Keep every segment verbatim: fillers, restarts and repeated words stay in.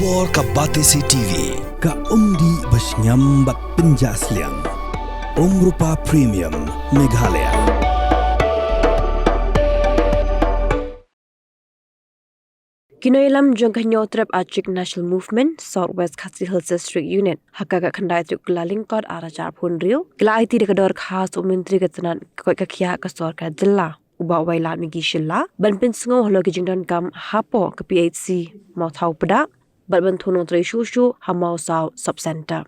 Por ka Batesi T V, ka umdih ba shngiam bad pynjah sliang. Umrupa Premium, Meghalaya. Ki nongïalam jong ka Hynñiewtrep Achik National Movement, South West Khasi Hills District Unit, ha ka khatkhyndai tarik Kyllalyngkot arhajar arphew hynriew, ki la aiti da ka dorkhas u Myntri ka tnat ka koit ka khiah ka sorkar jylla, u Bah Wailadmiki Shylla, ban pynsngew halor ki jingdonkam hapoh ka P H C Mawthaw Pdah, bad ban thung nongtrei shuh shuh ha Mawsaw Sub Centre.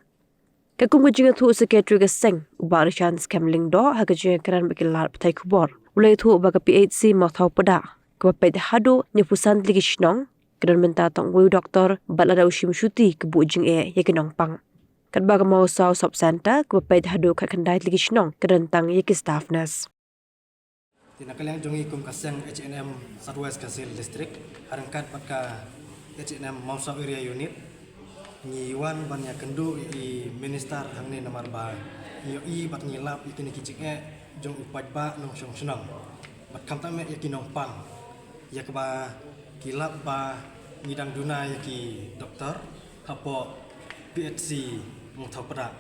Katkum ka jingïathuh u Secretary ka seng, u Bah Rishan Skhem Lyngdoh, ha ka jingïakren bad ki lad pathai khubor, u la ïathuh ba ka P H C Mawthaw Pdah, kaba peit haduh hynñiewphew san tylli ki shnong, ka don mynta tang uwei u doktor, bad lada u shim shuti ka buh jingeh ïa ki nongpang. Katba ka Mawsaw Sub Centre, kaba peit haduh khatkhyndai tylli ki shnong, ka don tang ïa ki staff nurse. Te na ka liang jong ngi kum ka seng H A N M South West Khasi Hills District, ha ryngkat bad ka H A N M Mawsaw Area Unit, ngi wan ban ïakynduh ïa i Minister hangne namar ba ngi ïohi bad ngi lap ïa kine ki jingeh jong u paidbah nongshong shnong. Bad khamtam eh ïa ki nongpang, ïa kaba ki lap ba ngi dang duna ïa ki doktor hapoh P H C Mawthaw Pdah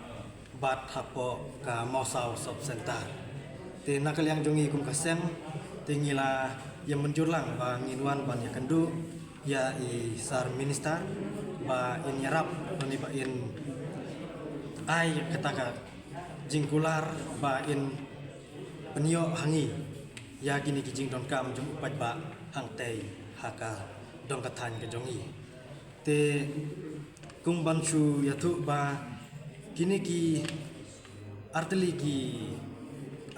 bad hapoh ka Mawsaw Sub Centre. Te na ka liang jong ngi kum ka seng, te ngi la ïa mynjur lang ba ngin wan ban ïakynduh ïa i Sir Minister ba in ïarap lane ba in ai kata ka jingkular ba in pynïoh ha ngi ïa kine ki jingdonkam jong u paidbah hangtei ha ka dong ka thaiñ ka jong ngi. Te kum ban shu ïathuh ba kine ki artylli ki,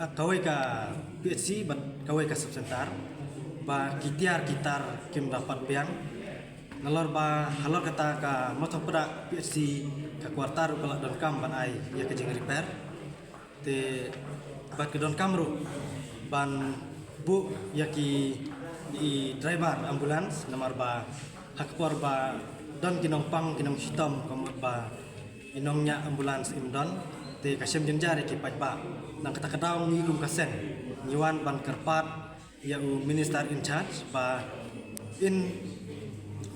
ah, kawei ka P H C bad kawei ka sub center ba ki tiar ki tar kim da pat biang. Nalor ba halor kata ka Mawthaw Pdah P H C ka quarter ruh ka la donkam ban ai ïa ka jing repair. Te bad ka donkam ruh ban buh ïa ki, i driver ambulance namar ba ha ka por ba don ki nongpang ki nongshitom ka mut ba i nongñiah ambulance im don, te ka shem jynjar ïa ki paidbah. Na kata ka daw ngi kum ka seng ngi wan ban kyrpad ïa u minister in charge ba in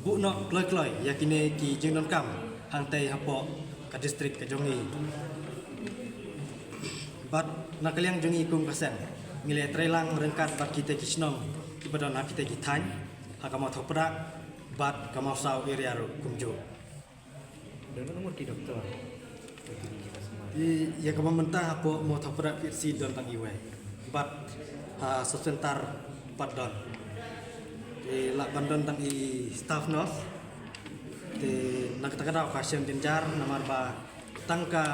buh noh kloi kloi ïa kine ki jingdonkam hangtei hapoh ka district ka jong ngi. Bad na ka liang jong ngi kum ka seng ngi la trei lang ryngkat bad kita ki shnong kiba don ha kita ki thaiñ ha ka Mawthaw Pdah bad ka Mawsaw area ruh kumjuh. Don katno ngut ki doktor? Ïa, ïa kaba mynta hapoh Mawthaw Pdah P H C don tang iwei. Bad ha sub center pat don. Te lah ban don tang i staff nurse. Te na kata ka daw ka shem jynjar namar ba tang ka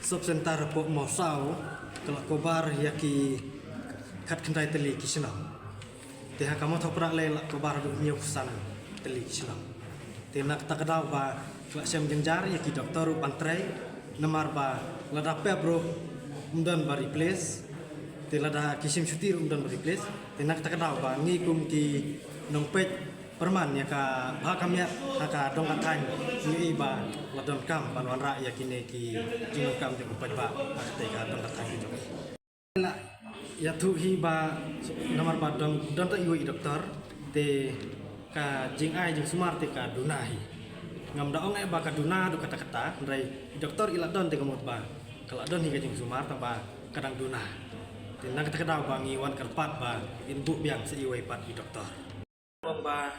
sub center hapoh Mawsaw ka la cover ïa ki khatkhyndai tylli ki shnong. Te ha ka Mawthaw Pdah lei la cover haduh hynñiewphew san tylli ki shnong. Te na kata ka daw ba ka la shem jynjar ïa ki doktor ruh ban trei namar ba lada pep ruh ym don ba replace. Te lada ki shim shuti ruh ym don ba replace. Te na kata ka daw ba ngi kum ki nongpeit pyrman ïa ka bha ka miat ha ka dong ka thaiñ ngi i ba la donkam ban wanrah ïa kine ki jingdonkam jong u paidbah ha katei ka dong ka thaiñ jong ngi. La ïathuh hi ba namar ba don, don tang iwei i doktor te ka jingai jingsumar te ka duna hi. Ngam da ong eh ba ka duna haduh katta katta, hynrei i doktor i la don te ka mut ba ka la don hi ka jingsumar tangba ka dang duna. Te na kata ka daw ba ngi wan kyrpad ba in buh biang sa iwei pat i doktor. Ba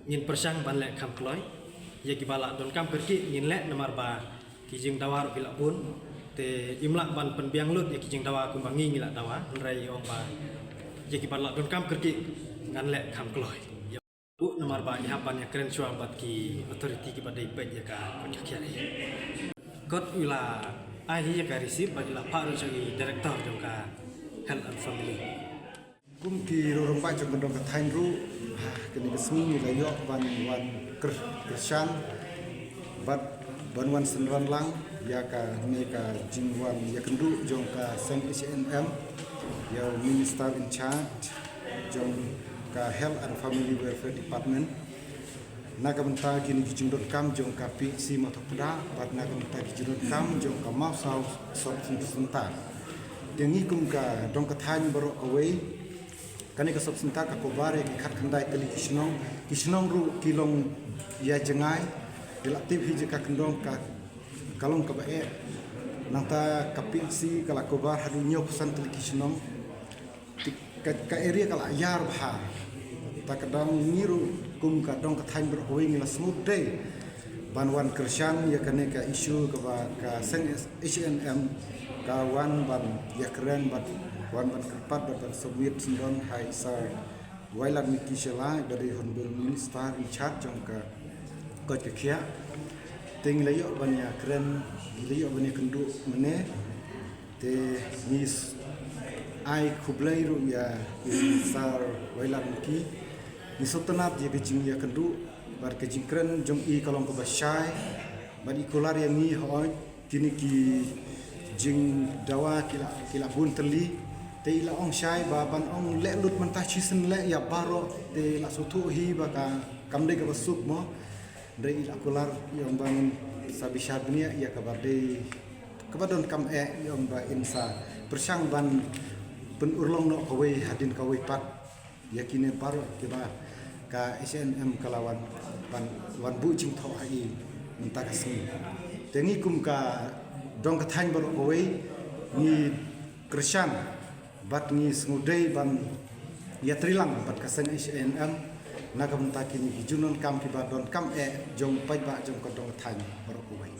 ngin pyrshang ban leh kham kloi ïa kiba la donkam kyrkieh ngin leh namar ba ki jingdawa ruh ki la bun. Te im lah ban pynbiang lut ïa ki jingdawa kumba ngi ngi la dawa, hynrei ong ba ïa kiba la donkam kyrkieh ngan leh kham kloi. Ïa u namar ba i hap ban ïakren shuwa bad ki authority kiba dei peit ïa ka koit ka khiah hi. Kot u la ai hi ïa ka receipt bad i la phah ruh sha i director jong ka health and family. Kum ki rangbah jong ka dong ka thaiñ ruh, ha kane ka sngi ngi la ïoh ban wan kyr-, kyrshan bad ban wan synran lang ïa kane ka jingwan ïakynduh jong ka seng H A N M ïa u Minister in charge jong ka Health and Family Welfare Department. Na ka bynta kine ki jingdonkam jong ka P H C Mawthaw Pdah bad na ka bynta ki jingdonkam jong ka Mawsaw Sub Center. Te ngi kum ka dong ka thaiñ baroh kawei, Kane ka sop synta ka cover ïa ki khatkhyndai tylli ki shnong. Ki shnong ruh ki long ïa jngai. Ki la tip hi jaka kyndong ka, ka long kaba eh. Nangta ka P H C ka la cover haduh hynñiewphew san tylli ki shnong. Ka, ka area ka la ïar bha. Ta ka dang ngi ruh kum ka dong ka thaiñ baroh kawei ngi la sngewdei ban wan kyrshan ïa kane ka issue kaba ka seng H A N M ka wan ban ïakren bad wan ban kyrpad bad ban submit syndon ha i Sir Wailadmiki Shylla iba dei Honorable Minister in charge jong ka koit ka khiah. Te ngi la ïoh ban ïakren, ngi la ïoh ban ïakynduh mynne. Te ngi ai khublei ruh ïa i Sir Wailadmiki. Ngi sngewtynnat ïa ka jingïakynduh bad ka jingkren jong i ka long kaba shai bad i kular ïa ngi hooid kine ki jingdawa ki la, ki la bun tylli. Te i la ong shai ba ban ong leh lut mynta shisien leh ïa baroh te la sngewthuh hi ba ka kam dei kaba suk mo. Hynrei i la kular ïa ong ba ngin sa bishar bniah ïa kaba dei kaba donkam eh ïa ong ba in sa pyrshang ban pynurlong noh kawei hadien kawei pat ïa kine baroh kiba ka H A N M ka la wan ban wan buh jingthoh ha i mynta ka sngi. Te ngi kum ka dong ka thaiñ baroh kawei ngi kyrshan bad ngi sngewdei ban ïatreilang bad ka seng H A N M na ka bynta kine ki jingdonkam kiba donkam eh jong paidbah jong ka dong ka thaiñ baroh kawei.